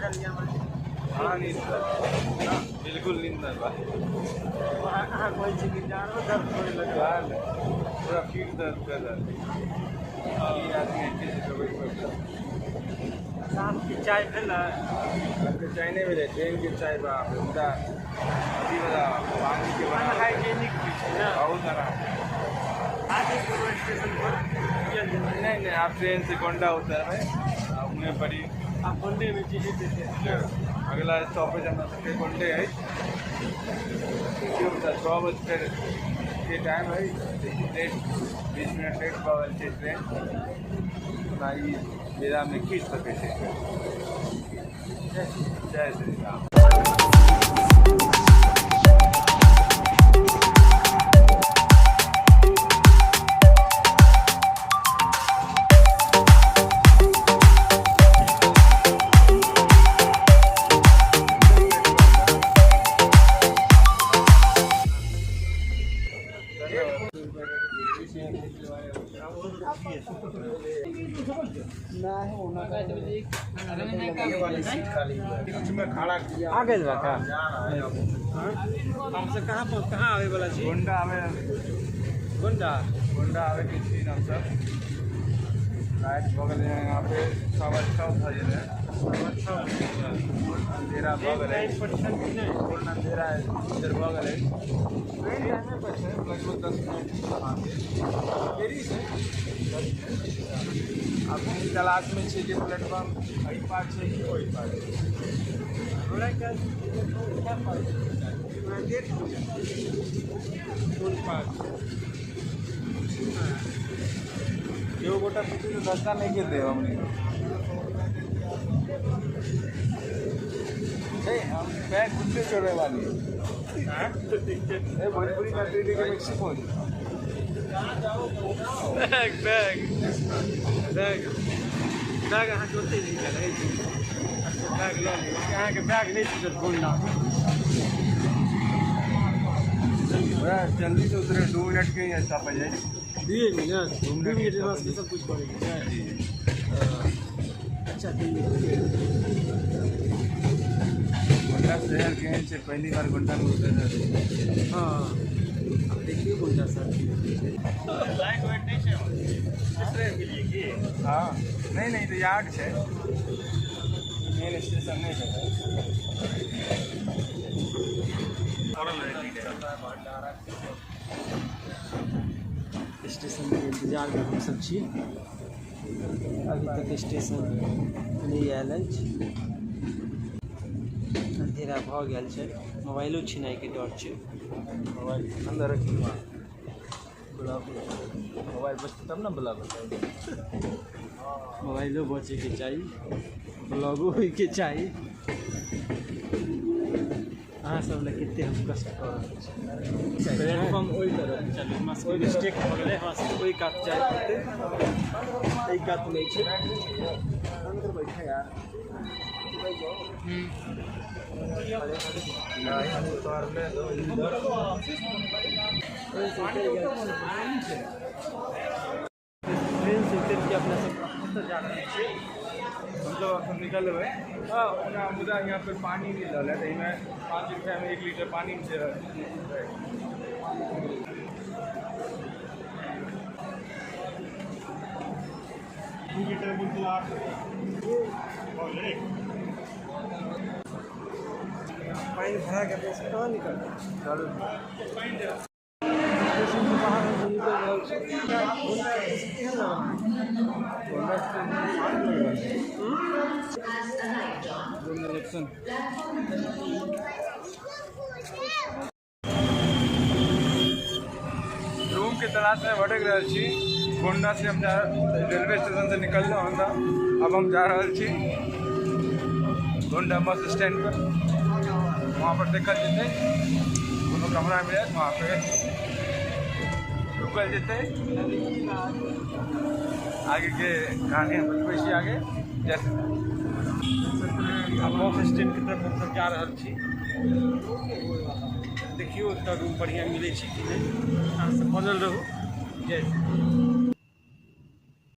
भेल या? हाँ, नींद बिल्कुल नींद नहीं बा। अहाँ कहै छी कि डाँड़ो दर्द करे लगल? पूरा पीठ दर्द कर रहल। आदमी एके जगह बैठ बैठ। शाम के चाय भेलै? के चाय नहीं मिले, ट्रेन के चाय बा पूरा अथी वाला पानी के बना। हाइजेनिक होइ छै ने? बहुत आराम। आज स्टेशन पर? नहीं नहीं, आप ट्रेन से गोंडा उतर है, उन्हें पड़ी। आप गोंडे में चीज़ें देते हैं? अगला स्टॉपेज हमरा सबके गोंडे है। 6 बजकर के टाइम है, लेट 20 मिनट लेट भऽ गेल छै ट्रेन। ओना ई बेरामे खींच सकै छै। जय श्री राम। आ गेल बा का? हमसे कहाँ पर कहाँ आवे वाला छी? गोंडा आवे। गोंडा? गोंडा आवे के छी हमसब। राति भऽ गेलै, यहाँ पे 6:15 भऽ गेलै। 6:15 अंधेरा भऽ गेलै। पूर्ण अंधेरा इधर भऽ गेलै। ट्रेन टाइमे पर छै, लगभग 10 मिनट अहाँके देरी छै। आब हम तलाश में छी कि प्लेटफॉर्म एहि पार छै कि ओहि पार छै। हमरा गेट कोन पार छै? एगो गोटा पीछे से धक्का नहीं के देब हमनी। नहीं, हम बैग खुद से चढ़े वाली है। भोजपुरी का 3D के मिक्सी पहुँच। बैग बैग बैग बैग अहाँके ओतहि रहि गेल अछि। बैग लऽ लिअ, अहाँके बैग नहि छूटत गोंडा। जल्दी से उतरे, 2 मिनट के ही स्टॉपेज है। 2 मिनट? 2 मिनट में सब कुछ करेंगे। अच्छा, 2 मिनट। गोंडा शहर केहन छै? पहली बार गोंडा में उतर रहल। हाँ, अब देखियो गोंडा शहर। लाइट वाइट नहीं छै ट्रेन के लिए की? हाँ, नहीं नहीं, तो यार्ड छै, मेन स्टेशन नहीं छै। स्टेशन के इंतजार में हम सब छी। अभी तक स्टेशन नहीं आयल अछि। अंधेरा भऽ गेल छै, मोबाइलो छिनाइके डर छै। मोबाइल अंदर रखी, मोबाइल बचतै तब ने ब्लॉग। मोबाइलो बचैके चाही, ब्लॉगो होइके चाही। अहाँ सब लए कते हम कष्ट कऽ रहल छी। प्लेटफॉर्म ओहि तरफ। चलू, हमरा सबके मिस्टेक भऽ गेलै, हमरा सबके ओहि कात जाय पड़तै, एहि कात नहि छै। अंदर बैठे यार। ट्रेन से उतरि के अपना सब कतऽ जा रहल छी? हमसब अखन निकलबै। हाँ, ओना मुदा यहाँ पे पानी मिल रहल है, तऽ एहिमे 5 रुपया में 1 लीटर पानी दे रहल छै। 2 लीटर बोलते 8 रुपया। पानि भरा के पैसा कहाँ निकलतै? चलू। स्टेशन से बाहर हम निकल रहल छी। गोंडा स्टेशन केहन लागल? गोंडा स्टेशन शांत लागि रहल छै। गोंडा जंक्शन। रूम के तलाश में भटक रहल छी। गोंडा से हम जा रेलवे स्टेशन से निकललहुँ हन, अब हम जा रहल छी गोंडा बस स्टैंड पर। वहाँ पर देखल जेतै, कोनो कमरा मिलत वहाँ पे रुकल जेतै। आगे के कहानी हम बतबै छी आगे। जैसे अब बस स्टैंड के तरफ हमसब जा रहल छी। देखियौ ओतऽ रूम बढ़िआँ मिलै छै कि नहि। अहाँ सब बनल रहू। जय श्री।